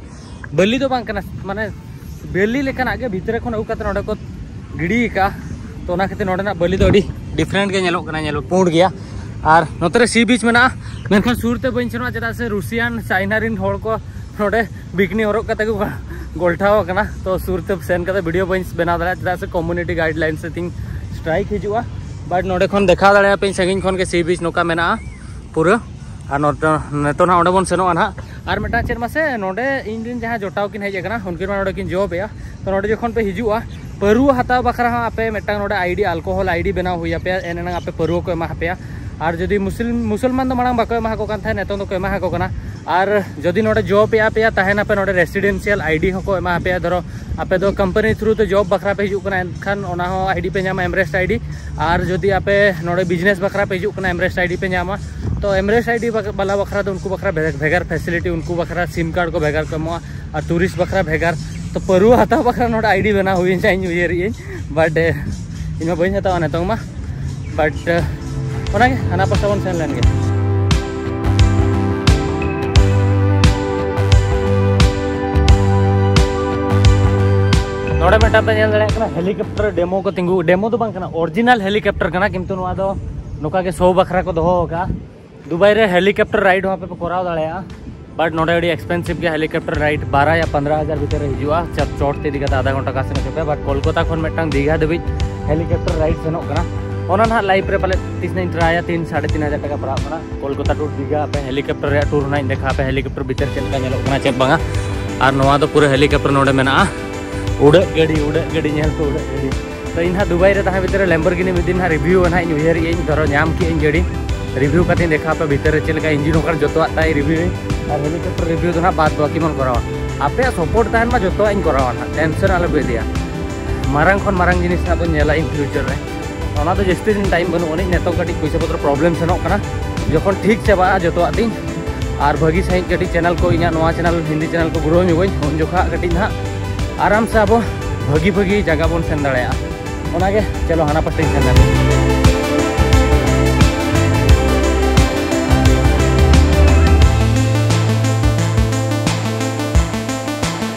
ᱵᱟᱹᱞᱤ ᱫᱚ ᱵᱟᱝ ᱠᱟᱱᱟ, ᱢᱟᱱᱮ ᱵᱟᱹᱞᱤ ᱞᱮᱠᱟᱱᱟᱜ ᱜᱮ ᱵᱷᱤᱛᱨᱤ ᱠᱷᱚᱱ ᱟᱹᱜᱩ ᱠᱟᱛᱮ ᱱᱚᱰᱮ ᱠᱚ ᱜᱤᱰᱤ ᱟᱠᱟᱫᱼᱟ᱾ ᱛᱚ ᱚᱱᱟ ᱠᱷᱟᱹᱛᱤᱨ ᱱᱚᱰᱮᱱᱟᱜ ᱵᱟᱹᱞᱤ ᱫᱚ ᱟᱹᱰᱤ different ᱜᱮ ᱧᱮᱞᱚᱜ ᱠᱟᱱᱟ, ᱧᱮᱞ ᱯᱩᱸᱰ ᱜᱮᱭᱟ᱾ ᱟᱨ ᱱᱚᱛᱮ ᱨᱮ ᱥᱤ ᱵᱤᱪ ᱢᱮᱱᱟᱜᱼᱟ, ᱢᱮᱱᱠᱷᱟᱱ ᱥᱩᱨ ᱛᱮ ᱵᱟᱹᱧ ᱥᱮᱱᱚᱜᱼᱟ, ᱪᱮᱫᱟᱜ ᱥᱮ ᱨᱩᱥᱤᱭᱟᱱ ᱪᱟᱭᱱᱟ ᱨᱮᱱ ᱦᱚᱲ ᱠᱚ ᱱᱚᱰᱮ ᱵᱤᱠᱱᱤ ᱦᱚᱨᱚᱜ ᱠᱟᱛᱮ ᱠᱚ ᱜᱚᱞᱴᱷᱟᱣ ᱟᱠᱟᱱᱟ᱾ ᱛᱚ ᱥᱩᱨ ᱛᱮ ᱥᱮᱱ ᱠᱟᱛᱮ video ᱵᱟᱹᱧ ᱵᱮᱱᱟᱣ ᱫᱟᱲᱮᱭᱟᱜᱼᱟ, ᱪᱮᱫᱟᱜ ᱥᱮ community guidelines ᱛᱤᱧ strike ᱦᱤᱡᱩᱜᱼᱟ᱾ But ᱱᱚᱰᱮ ᱠᱷᱚᱱ ᱫᱮᱠᱷᱟᱣ ᱫᱟᱲᱮᱭᱟᱯᱮ ᱥᱟᱺᱜᱤᱧ ᱠᱷᱚᱱ ᱜᱮ ᱥᱤ ᱵᱤᱪ ᱱᱚᱝᱠᱟ ᱢᱮᱱᱟᱜᱼᱟ ᱯᱩᱨᱟᱹ᱾ ᱟᱨ ᱱᱚᱛᱮ, ᱱᱤᱛᱚᱜ ᱱᱟᱦᱟᱜ ᱚᱸᱰᱮ ᱵᱚᱱ ᱥᱮᱱᱚᱜᱼᱟ ᱱᱟᱦᱟᱜ᱾ ᱟᱨ ᱢᱤᱫᱴᱟᱝ ᱪᱮᱫ ᱢᱟᱥᱮ, ᱱᱚᱰᱮ ᱤᱧ ᱨᱮᱱ ᱡᱟᱦᱟᱸ ᱡᱚᱴᱟᱣ ᱠᱤᱱ ᱦᱮᱡ ᱟᱠᱟᱱᱟ, ᱩᱱᱠᱤᱱ ᱢᱟ ᱱᱚᱰᱮ ᱠᱤᱱ job ᱮᱜᱼᱟ᱾ ᱛᱚ ᱱᱚᱰᱮ ᱡᱚᱠᱷᱚᱱ ᱯᱮ ᱦᱤᱡᱩᱜᱼᱟ, ᱯᱟᱹᱨᱣᱟᱹ ᱦᱟᱛᱟᱣ ᱵᱟᱠᱷᱨᱟ ᱦᱚᱸ ᱟᱯᱮ ᱢᱤᱫᱴᱟᱝ ᱱᱚᱰᱮ ID, alcohol ID ᱵᱮᱱᱟᱣ ᱦᱩᱭ ᱟᱯᱮᱭᱟ, ᱮᱱ ᱮᱱᱟᱝ ᱟᱯᱮ ᱯᱟᱹᱨᱣᱟᱹ ᱠᱚ ᱮᱢᱟ ᱟᱯᱮᱭᱟ᱾ ᱟᱨ ᱡᱩᱫᱤ ᱢᱩᱥᱞᱤᱢ, ᱢᱩᱥᱚᱞᱢᱟᱱ ᱫᱚ ᱢᱟᱲᱟᱝ ᱵᱟᱠᱚ ᱮᱢᱟ ᱠᱚ ᱠᱟᱱ ᱛᱟᱦᱮᱸᱫ, ᱱᱤᱛᱚᱝ ᱫᱚᱠᱚ ᱮᱢᱟ ᱠᱚ ᱠᱟᱱᱟ᱾ ᱟᱨ ᱡᱩᱫᱤ ᱱᱚᱰᱮ job ᱮᱜᱼᱟ ᱯᱮᱭᱟ, ᱛᱟᱦᱮᱱᱟᱯᱮ, ᱱᱚᱰᱮ residential ID ᱦᱚᱸᱠᱚ ᱮᱢᱟ ᱟᱯᱮᱭᱟ᱾ ᱫᱷᱚᱨᱚ ᱟᱯᱮ ᱫᱚ company through ᱛᱮ job ᱵᱟᱠᱷᱨᱟ ᱯᱮ ᱦᱤᱡᱩᱜ ᱠᱟᱱᱟ, ᱮᱱᱠᱷᱟᱱ ᱚᱱᱟ ᱦᱚᱸ ID ᱯᱮ ᱧᱟᱢᱟ, Emrest ID᱾ ᱟᱨ ᱡᱩᱫᱤ ᱟᱯᱮ ᱱᱚᱰᱮ business ᱵᱟᱠᱷᱨᱟ ᱯᱮ ᱦᱤᱡᱩᱜ ᱠᱟᱱᱟ, Emrest ID ᱯᱮ ᱧᱟᱢᱟ᱾ ᱛᱚ Emrest ID ᱵᱟᱠ-, ᱵᱟᱞᱟ ᱵᱟᱠᱷᱨᱟ ᱫᱚ ᱩᱱᱠᱩ ᱵᱟᱠᱷᱨᱟ ᱵᱷᱮ-, ᱵᱷᱮᱜᱟᱨ facility, ᱩᱱᱠᱩ ᱵᱟᱠᱷᱨᱟ SIM card ᱠᱚ ᱵᱷᱮᱜᱟᱨ ᱠᱚ ᱮᱢᱚᱜᱼᱟ᱾ ᱟᱨ tourist ᱵᱟᱠᱷᱨᱟ ᱵᱷᱮᱜᱟᱨ᱾ ᱛᱚ ᱯᱟᱹᱨᱣᱟᱹ ᱦᱟᱛᱟᱣ ᱵᱟᱠᱷᱨᱟ ᱱᱚᱰᱮ ID ᱵᱮᱱᱟᱣ ᱦᱩᱭᱮᱱ ᱪᱟ ᱤᱧ ᱩᱭᱦᱟᱹᱨᱮᱜ ᱟᱹᱧ, but, ᱮ, ᱤᱧ ᱢᱟ ᱵᱟᱹᱧ ᱦᱟᱛᱟᱣᱟ ᱱᱤᱛᱚᱝ ᱢᱟ, but, ᱮ, ᱚᱱᱟᱜᱮ ᱦᱟᱱᱟ ᱯᱟᱥᱴᱟ ᱵᱚᱱ ᱥᱮᱱ ᱞᱮᱱ ᱜᱮ᱾ ᱱᱚᱰᱮ ᱢᱤᱫᱴᱟᱝ ᱯᱮ ᱧᱮᱞ ᱫᱟᱲᱮᱭᱟᱜ ᱠᱟᱱᱟ helicopter demo ᱠᱚ ᱛᱤᱸᱜᱩ, demo ᱫᱚ ᱵᱟᱝ ᱠᱟᱱᱟ, original helicopter ᱠᱟᱱᱟ, ᱠᱤᱱᱛᱩ ᱱᱚᱣᱟ ᱫᱚ ᱱᱚᱝᱠᱟ ᱜᱮ show ᱵᱟᱠᱷᱨᱟ ᱠᱚ ᱫᱚᱦᱚ ᱟᱠᱟᱫᱼᱟ᱾ ᱫᱩᱵᱟᱭ ᱨᱮ ᱦᱮᱞᱤᱠᱚᱯᱴᱟᱨ ᱨᱟᱭᱤᱰ ᱦᱚᱸ ᱟᱯᱮ ᱯᱮ ᱠᱚᱨᱟᱣ ᱫᱟᱲᱮᱭᱟᱜᱼᱟ᱾ ᱵᱟᱴ ᱱᱚᱰᱮ ᱟᱹᱰᱤ ᱮᱠᱥᱯᱮᱱᱥᱤᱵᱷ ᱜᱮᱭᱟ᱾ ᱦᱮᱞᱤᱠᱚᱯᱴᱟᱨ ᱨᱟᱭᱤᱰ ᱵᱟᱨᱚ ᱭᱟ ᱯᱚᱱᱫᱽᱨᱚ ᱦᱟᱡᱟᱨ ᱵᱷᱤᱛᱤᱨ ᱨᱮ ᱦᱤᱡᱩᱜᱼᱟ᱾ ᱪᱚᱴ ᱪᱚᱴ ᱛᱮ ᱤᱫᱤ ᱠᱟᱛᱮ ᱟᱫᱷᱟ ᱜᱷᱚᱱᱴᱟ ᱚᱠᱟ ᱥᱮᱫ ᱦᱚᱪᱚ ᱯᱮ᱾ ᱵᱟᱴ ᱠᱳᱞᱠᱟᱛᱟ ᱠᱷᱚᱱ ᱢᱤᱫᱴᱟᱝ ᱫᱤᱜᱷᱟ ᱫᱷᱟᱹᱵᱤᱡ ᱦᱮᱞᱤᱠᱚᱯᱴᱟᱨ ᱨᱟᱭᱤᱰ ᱥᱮᱱᱚᱜ ᱠᱟᱱᱟ᱾ ᱚᱱᱟ ᱱᱟᱦᱟᱜ ᱞᱟᱭᱤᱵᱷ ᱨᱮ ᱯᱟᱞᱮ ᱛᱤᱥ ᱱᱟᱜ ᱤᱧ ᱴᱨᱟᱭᱟ, ᱛᱤᱱ ᱥᱟᱲᱮ ᱛᱤᱱ ᱦᱟᱡᱟᱨ ᱴᱟᱠᱟ ᱯᱟᱲᱟᱜ ᱠᱟᱱᱟ᱾ ᱠᱳᱞᱠᱟᱛᱟ ᱴᱩᱨ ᱫᱤᱜᱷᱟ ᱟᱯᱮ ᱦᱮᱞᱤᱠᱚᱯᱴᱟᱨ ᱨᱮᱭᱟᱜ ᱴᱩᱨ ᱱᱟᱜ ᱤᱧ ᱫᱮᱠᱷᱟᱣ ᱟᱯᱮ, ᱦᱮᱞᱤᱠᱚᱯᱴᱟᱨ ᱵᱷᱤᱛᱤᱨ ᱪᱮᱫ ᱞᱮᱠᱟ ᱧᱮᱞᱚᱜ ᱠᱟᱱᱟ ᱪᱮᱫ ᱵᱟᱝᱟ᱾ ᱟᱨ ᱱᱚᱣᱟ ᱫᱚ ᱯᱩᱨᱟᱹ ᱦᱮᱞᱤᱠᱚᱯᱴᱟᱨ ᱱᱚᱰᱮ ᱢᱮᱱᱟᱜᱼᱟ᱾ ᱩᱰᱟᱹᱜ ᱜᱟᱹᱰᱤ, ᱩᱰᱟᱹᱜ ᱜᱟᱹᱰᱤ, ᱧᱮᱞ ᱯᱮ ᱩᱰᱟᱹᱜ ᱜᱟᱹᱰᱤ᱾ ᱛᱚ ᱤᱧ ᱦᱟᱸᱜ ᱫᱩᱵᱟᱭ ᱨᱮ ᱛᱟᱦᱮᱸ ᱵᱷᱤᱛᱤᱨ ᱨᱮ ᱞᱮᱢᱵᱚᱨᱜᱤᱱᱤ ᱢᱤᱫ ᱫᱤᱱ ᱦᱟᱸᱜ ᱨᱤᱵᱷᱤᱭᱩ ᱱᱟᱦᱟᱜ ᱤᱧ ᱩᱭᱦᱟᱹᱨᱮᱜᱼᱟᱹᱧ, ᱫᱷᱚᱨᱚ ᱧᱟᱢ ᱠᱮᱜᱼᱟᱹᱧ ᱜᱟᱹᱰᱤ, ᱨᱤᱵᱷᱤᱭᱩ ᱠᱟᱛᱮᱧ ᱫᱮᱠᱷᱟᱣ ᱟᱯᱮ ᱵᱷᱤᱛᱤᱨ ᱨᱮ ᱪᱮᱫ ᱞᱮᱠᱟ ᱤᱧᱡᱤᱱ ᱦᱚᱸ ᱡᱚᱛᱚᱣᱟᱜ ᱛᱟᱭ ᱨᱤᱵᱷᱤᱭᱩ ᱟᱹᱧ᱾ ᱟᱨ ᱦᱮᱞᱤᱠᱚᱯᱴᱟᱨ ᱨᱤᱵᱷᱤᱭᱩ ᱫᱚ ᱱᱟᱦᱟᱜ ᱵᱟᱫ ᱵᱟᱹᱠᱤ ᱵᱚᱱ ᱠᱚᱨᱟᱣᱟ᱾ ᱟᱯᱮᱭᱟᱜ ᱥᱟᱯᱳᱨᱴ ᱛᱟᱦᱮᱱ ᱢᱟ, ᱡᱚᱛᱚᱣᱟᱜ ᱤᱧ ᱠᱚᱨᱟᱣᱟ ᱱᱟᱦᱟᱜ, ᱴᱮᱱᱥᱚᱱ ᱟᱞᱚ ᱯᱮ ᱤᱫᱤᱭᱟ᱾ ᱢᱟᱨᱟᱝ ᱠᱷᱚᱱ ᱢᱟᱨᱟᱝ ᱡᱤᱱᱤᱥ ᱱᱟᱦᱟᱜ ᱵᱚᱱ ᱧᱮᱞᱟ ᱤᱱ ᱯᱷᱤᱭᱩᱪᱟᱨ ᱨᱮ᱾ ᱚᱱᱟ ᱫᱚ ᱡᱟᱹᱥᱛᱤ ᱫᱤᱱ ᱴᱟᱭᱤᱢ ᱵᱟᱹᱱᱩᱜ ᱟᱹᱱᱤᱡ, ᱱᱤᱛᱚᱜ ᱠᱟᱹᱴᱤᱡ ᱯᱚᱭᱥᱟ ᱯᱚᱛᱨᱚ ᱯᱨᱚᱵᱞᱮᱢ ᱥᱮᱱᱚᱜ ᱠᱟᱱᱟ᱾ ᱡᱚᱠᱷᱚᱱ ᱴᱷᱤᱠ ᱪᱟᱵᱟᱜᱼᱟ ᱡᱚᱛᱚᱣᱟᱜ ᱛᱤᱧ, ᱟᱨ ᱵᱷᱟᱹᱜᱤ ᱥᱟᱺᱦᱤᱡ ᱠᱟᱹᱴᱤᱡ ᱪᱮᱱᱮᱞ ᱠᱚ, ᱤᱧᱟᱹᱜ ᱱᱚᱣᱟ ᱪᱮᱱᱮᱞ, ᱦᱤᱱᱫᱤ ᱪᱮᱱᱮᱞ ᱠᱚ ᱜᱨᱳ ᱧᱚᱜᱟᱹᱧ, ᱩᱱ ᱡᱚᱠᱷᱟᱜ ᱠᱟᱹᱴᱤᱡ ᱱᱟᱦᱟᱜ ᱟᱨᱟᱢ ᱥᱮ ᱟᱵᱚ ᱵᱷᱟᱹᱜᱤ ᱵᱷᱟᱹᱜᱤ ᱡᱟᱭᱜᱟ ᱵᱚᱱ ᱥᱮᱱ ᱫᱟᱲᱮᱭᱟᱜᱼᱟ᱾ ᱚᱱᱟᱜᱮ, ᱪᱚᱞᱚ ᱦᱟᱱᱟ ᱯᱟᱥᱴᱟᱧ ᱥᱮᱱ ᱞᱮᱱ᱾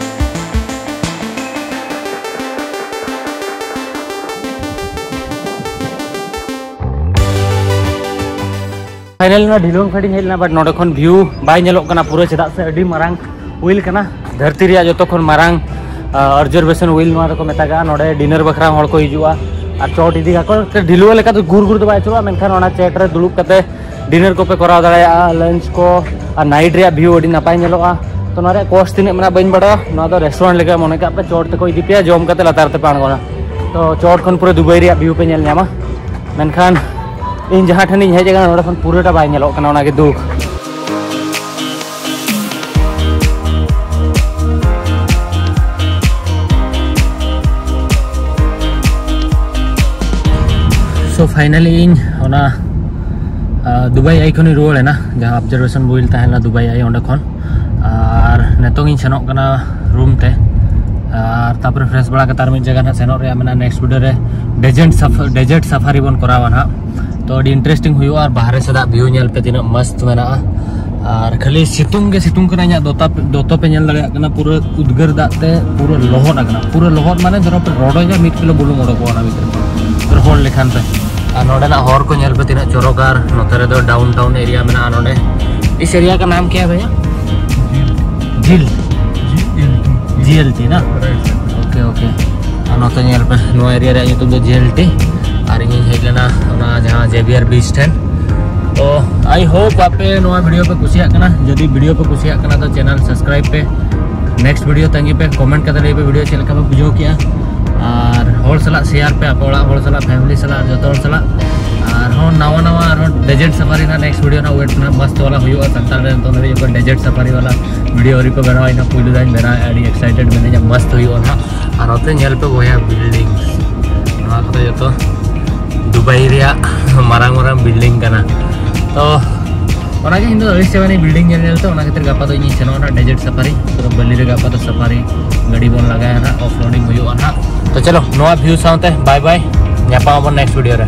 ᱯᱷᱟᱭᱱᱟᱞ ᱱᱚᱣᱟ ᱰᱷᱤᱞᱣᱟᱹᱝ ᱯᱷᱮᱰ ᱤᱧ ᱦᱮᱡ ᱞᱮᱱᱟ, ᱵᱟᱴ ᱱᱚᱰᱮ ᱠᱷᱚᱱ ᱵᱷᱤᱭᱩ ᱵᱟᱭ ᱧᱮᱞᱚᱜ ᱠᱟᱱᱟ ᱯᱩᱨᱟᱹ, ᱪᱮᱫᱟᱜ ᱥᱮ ᱟᱹᱰᱤ ᱢᱟᱨᱟᱝ ᱦᱩᱭᱤᱞ ᱠᱟᱱᱟ᱾ ᱫᱷᱟᱹᱨᱛᱤ ᱨᱮᱭᱟᱜ ᱡᱚᱛᱚ ᱠᱷᱚᱱ ᱢᱟᱨᱟᱝ ᱚᱵᱡᱟᱨᱵᱷᱮᱥᱚᱱ ᱦᱩᱭᱤᱞ ᱱᱚᱣᱟ ᱫᱚᱠᱚ ᱢᱮᱛᱟᱜᱼᱟ᱾ ᱱᱚᱰᱮ ᱰᱤᱱᱟᱨ ᱵᱟᱠᱷᱨᱟ ᱦᱚᱲ ᱠᱚ ᱦᱤᱡᱩᱜᱼᱟ᱾ ᱟᱨ ᱪᱚᱴ ᱤᱫᱤ ᱠᱟᱠᱚ ᱰᱷᱤᱞᱣᱟᱹ ᱞᱮᱠᱟ ᱫᱚ ᱜᱩᱨ ᱜᱩᱨ ᱫᱚ ᱵᱟᱭ ᱟᱹᱪᱩᱨᱚᱜᱼᱟ, ᱢᱮᱱᱠᱷᱟᱱ ᱚᱱᱟ ᱪᱮᱴ ᱨᱮ ᱫᱩᱲᱩᱵ ᱠᱟᱛᱮ ᱰᱤᱱᱟᱨ ᱠᱚᱯᱮ ᱠᱚᱨᱟᱣ ᱫᱟᱲᱮᱭᱟᱜᱼᱟ, ᱞᱟᱧᱪ ᱠᱚ, ᱟᱨ ᱱᱟᱭᱤᱴ ᱨᱮᱭᱟᱜ ᱵᱷᱤᱭᱩ ᱟᱹᱰᱤ ᱱᱟᱯᱟᱭ ᱧᱮᱞᱚᱜᱼᱟ᱾ ᱛᱚ ᱱᱚᱣᱟ ᱨᱮᱭᱟᱜ ᱠᱚᱥᱴ ᱛᱤᱱᱟᱹᱜ ᱢᱮᱱᱟᱜᱼᱟ ᱵᱟᱹᱧ ᱵᱟᱲᱟᱭᱟ᱾ ᱱᱚᱣᱟ ᱫᱚ ᱨᱮᱥᱴᱩᱨᱮᱱᱴ ᱞᱮᱠᱟ ᱢᱚᱱᱮ ᱠᱟᱜ ᱯᱮ, ᱪᱚᱴ ᱛᱮᱠᱚ ᱤᱫᱤ ᱯᱮᱭᱟ, ᱡᱚᱢ ᱠᱟᱛᱮ ᱞᱟᱛᱟᱨ ᱛᱮᱯᱮ ᱟᱬᱜᱚᱱᱟ᱾ ᱛᱚ ᱪᱚᱴ ᱠᱷᱚᱱ ᱯᱩᱨᱟᱹ ᱫᱩᱵᱟᱭ ᱨᱮᱭᱟᱜ ᱵᱷᱤᱭᱩ ᱯᱮ ᱧᱮᱞ ᱧᱟᱢᱟ, ᱢᱮᱱᱠᱷᱟᱱ ᱤᱧ ᱡᱟᱦᱟᱸ ᱴᱷᱮᱱᱤᱧ ᱦᱮᱡ ᱟᱠᱟᱱᱟ ᱱᱚᱰᱮ ᱠᱷᱚᱱ ᱯᱩᱨᱟᱹᱴᱟ ᱵᱟᱭ ᱧᱮᱞᱚᱜ ᱠᱟᱱᱟ, ᱚᱱᱟᱜᱮ ᱫᱩᱠ᱾ ᱥᱳ ᱯᱷᱟᱭᱱᱟᱞᱤ ᱤᱧ ᱚᱱᱟ, ᱟ, ᱫᱩᱵᱟᱭ ᱟᱭ ᱠᱷᱚᱱᱤᱧ ᱨᱩᱣᱟᱹᱲ ᱮᱱᱟ, ᱡᱟᱦᱟᱸ ᱚᱵᱡᱟᱨᱵᱷᱮᱥᱚᱱ ᱵᱳᱭᱤᱞ ᱛᱟᱦᱮᱸ ᱞᱮᱱᱟ ᱫᱩᱵᱟᱭ ᱟᱭ, ᱚᱸᱰᱮ ᱠᱷᱚᱱ᱾ ᱟᱨ ᱱᱤᱛᱚᱝ ᱤᱧ ᱥᱮᱱᱚᱜ ᱠᱟᱱᱟ ᱨᱩᱢ ᱛᱮ, ᱟᱨ ᱛᱟᱯᱚᱨᱮ ᱯᱷᱨᱮᱥ ᱵᱟᱲᱟ ᱠᱟᱛᱮ ᱟᱨ ᱢᱤᱫ ᱡᱟᱭᱜᱟ ᱱᱟᱜ ᱥᱮᱱᱚᱜ ᱨᱮᱭᱟᱜ ᱢᱮᱱᱟᱜᱼᱟ᱾ ᱱᱮᱠᱥᱴ ᱵᱷᱤᱰᱤᱭᱳ ᱨᱮ ᱰᱮᱡᱮᱱᱴ ᱥᱟᱯᱷᱟ-, ᱰᱮᱡᱟᱨᱴ ᱥᱟᱯᱷᱟᱨᱤ ᱵᱚᱱ ᱠᱚᱨᱟᱣᱟ ᱱᱟᱦᱟᱜ᱾ ᱛᱚ ᱟᱹᱰᱤ ᱤᱱᱴᱟᱨᱮᱥᱴᱤᱝ ᱦᱩᱭᱩᱜᱼᱟ᱾ ᱟᱨ ᱵᱟᱦᱨᱮ ᱥᱮᱫᱟᱜ ᱵᱷᱤᱭᱩ ᱧᱮᱞ ᱯᱮ ᱛᱤᱱᱟᱹᱜ ᱢᱚᱥᱛ ᱢᱮᱱᱟᱜᱼᱟ᱾ ᱟᱨ ᱠᱷᱟᱹᱞᱤ ᱥᱤᱛᱩᱝ ᱜᱮ ᱥᱤᱛᱩᱝ ᱠᱟᱱᱟ᱾ ᱤᱧᱟᱹᱜ ᱫᱚᱛᱟ, ᱫᱚᱛᱚ ᱯᱮ ᱧᱮᱞ ᱫᱟᱲᱮᱭᱟᱜ ᱠᱟᱱᱟ, ᱯᱩᱨᱟᱹ ᱩᱫᱽᱜᱟᱹᱨ ᱫᱟᱜ ᱛᱮ ᱯᱩᱨᱟᱹ ᱞᱚᱦᱚᱫ ᱟᱠᱟᱱᱟ᱾ ᱯᱩᱨᱟᱹ ᱞᱚᱦᱚᱫ ᱢᱟᱱᱮ ᱫᱷᱚᱨᱚ ᱯᱮ ᱨᱚᱰᱚᱡᱟ, ᱢᱤᱫ ᱠᱤᱞᱳ ᱵᱩᱞᱩᱝ ᱚᱰᱚᱠᱚᱜᱼᱟ ᱚᱱᱟ ᱵᱷᱤᱛᱨᱤ ᱠᱷᱚᱱ, ᱨᱚᱦᱚᱲ ᱞᱮᱠᱷᱟᱱ ᱯᱮ᱾ ᱟᱨ ᱱᱚᱰᱮᱱᱟᱜ ᱦᱚᱨ ᱠᱚ ᱧᱮᱞ ᱯᱮ ᱛᱤᱱᱟᱹᱜ ᱪᱚᱨᱚᱠ, ᱟᱨ ᱱᱚᱛᱮ ᱨᱮᱫᱚ downtown area ᱢᱮᱱᱟᱜᱼᱟ᱾ ᱱᱚᱰᱮ ᱤᱥ area ᱠᱟ ᱱᱟᱢ ᱠᱭᱟ ᱦᱮ ᱵᱷᱟᱭᱟ? ᱡᱤᱞ᱾ ᱡᱤ ᱮᱞ ᱴᱤ ᱱᱟ? Okay, okay. ᱟᱨ ᱱᱚᱛᱮ ᱧᱮᱞ ᱯᱮ, ᱱᱚᱣᱟ area ᱨᱮᱭᱟᱜ ᱧᱩᱛᱩᱢ ᱫᱚ ᱡᱤ ᱮᱞ ᱴᱤ᱾ ᱟᱨ ᱤᱧᱤᱧ ᱦᱮᱡ ᱞᱮᱱᱟ ᱚᱱᱟ ᱡᱟᱦᱟᱸ Xavier Beach ᱴᱷᱮᱱ᱾ ᱛᱚ I hope ᱟᱯᱮ ᱱᱚᱣᱟ video ᱯᱮ ᱠᱩᱥᱤᱭᱟᱜ ᱠᱟᱱᱟ᱾ ᱡᱩᱫᱤ video ᱯᱮ ᱠᱩᱥᱤᱭᱟᱜ ᱠᱟᱱᱟ ᱛᱚ channel subscribe ᱯᱮ, next video ᱛᱟᱺᱜᱤ ᱯᱮ, comment ᱠᱟᱛᱮ ᱞᱟᱹᱭ ᱯᱮ video ᱪᱮᱫ ᱞᱮᱠᱟ ᱯᱮ ᱵᱩᱡᱷᱟᱹᱣ ᱠᱮᱜᱼᱟ᱾ ᱟᱨ ᱦᱚᱲ ᱥᱟᱞᱟᱜ share ᱯᱮ, ᱟᱯᱮ ᱚᱲᱟᱜ ᱦᱚᱲ ᱥᱟᱞᱟᱜ, family ᱥᱟᱞᱟᱜ, ᱡᱚᱛᱚ ᱦᱚᱲ ᱥᱟᱞᱟᱜ᱾ ᱟᱨᱦᱚᱸ ᱱᱟᱣᱟ ᱱᱟᱣᱟ ᱟᱨᱦᱚᱸ desert safari ᱨᱮᱱᱟᱜ next video ᱨᱮᱱᱟᱜ wait ᱢᱮᱱᱟᱜᱼᱟ, ᱢᱚᱥᱛ ᱣᱟᱞᱟ ᱦᱩᱭᱩᱜᱼᱟ᱾ ᱥᱟᱱᱛᱟᱲ ᱨᱮ ᱱᱤᱛᱚᱜ ᱫᱷᱟᱹᱵᱤᱡ ᱚᱠᱚᱭ desert safari ᱣᱟᱞᱟ video ᱟᱹᱣᱨᱤ ᱠᱚ ᱵᱮᱱᱟᱣᱟ, ᱤᱧ ᱦᱚᱸ ᱯᱩᱭᱞᱩ ᱫᱷᱟᱣ ᱤᱧ ᱵᱮᱱᱟᱣᱮᱫᱼᱟ, ᱟᱹᱰᱤ excited ᱢᱤᱱᱟᱹᱧᱟ, ᱢᱚᱥᱛ ᱦᱩᱭᱩᱜᱼᱟ ᱱᱟᱦᱟᱜ᱾ ᱟᱨ ᱱᱚᱛᱮ ᱧᱮᱞ ᱯᱮ ᱵᱚᱭᱦᱟ building, ᱱᱚᱣᱟ ᱠᱚᱫᱚ ᱡᱚᱛᱚ ᱫᱩᱵᱟᱭ ᱨᱮᱭᱟᱜ ᱢᱟᱨᱟᱝ ᱢᱟᱨᱟᱝ building ᱠᱟᱱᱟ᱾ ᱛᱚ ᱚᱱᱟᱜᱮ ᱤᱧ ᱫᱚ ᱟᱹᱲᱤᱥ ᱪᱟᱵᱟᱭᱮᱱᱟᱹᱧ building ᱧᱮᱞ ᱧᱮᱞ ᱛᱮ, ᱚᱱᱟ ᱠᱷᱟᱹᱛᱤᱨ ᱜᱟᱯᱟ ᱫᱚ ᱤᱧᱤᱧ ᱥᱮᱱᱚᱜᱼᱟ ᱱᱟᱦᱟᱜ desert safari, ᱯᱩᱨᱟᱹ ᱵᱟᱹᱞᱤ ᱨᱮ ᱜᱟᱯᱟ ᱫᱚ safari ᱜᱟᱹᱰᱤ ᱵᱚᱱ ᱞᱟᱜᱟᱭᱟ ᱱᱟᱦᱟᱜ, off roading ᱦᱩᱭᱩᱜᱼᱟ ᱱᱟᱦᱟᱜ᱾ ᱛᱚ ᱪᱚᱞᱚ ᱱᱚᱣᱟ view ᱥᱟᱶᱛᱮ bye bye, ᱧᱟᱯᱟᱢ ᱟᱵᱚᱱ next video ᱨᱮ᱾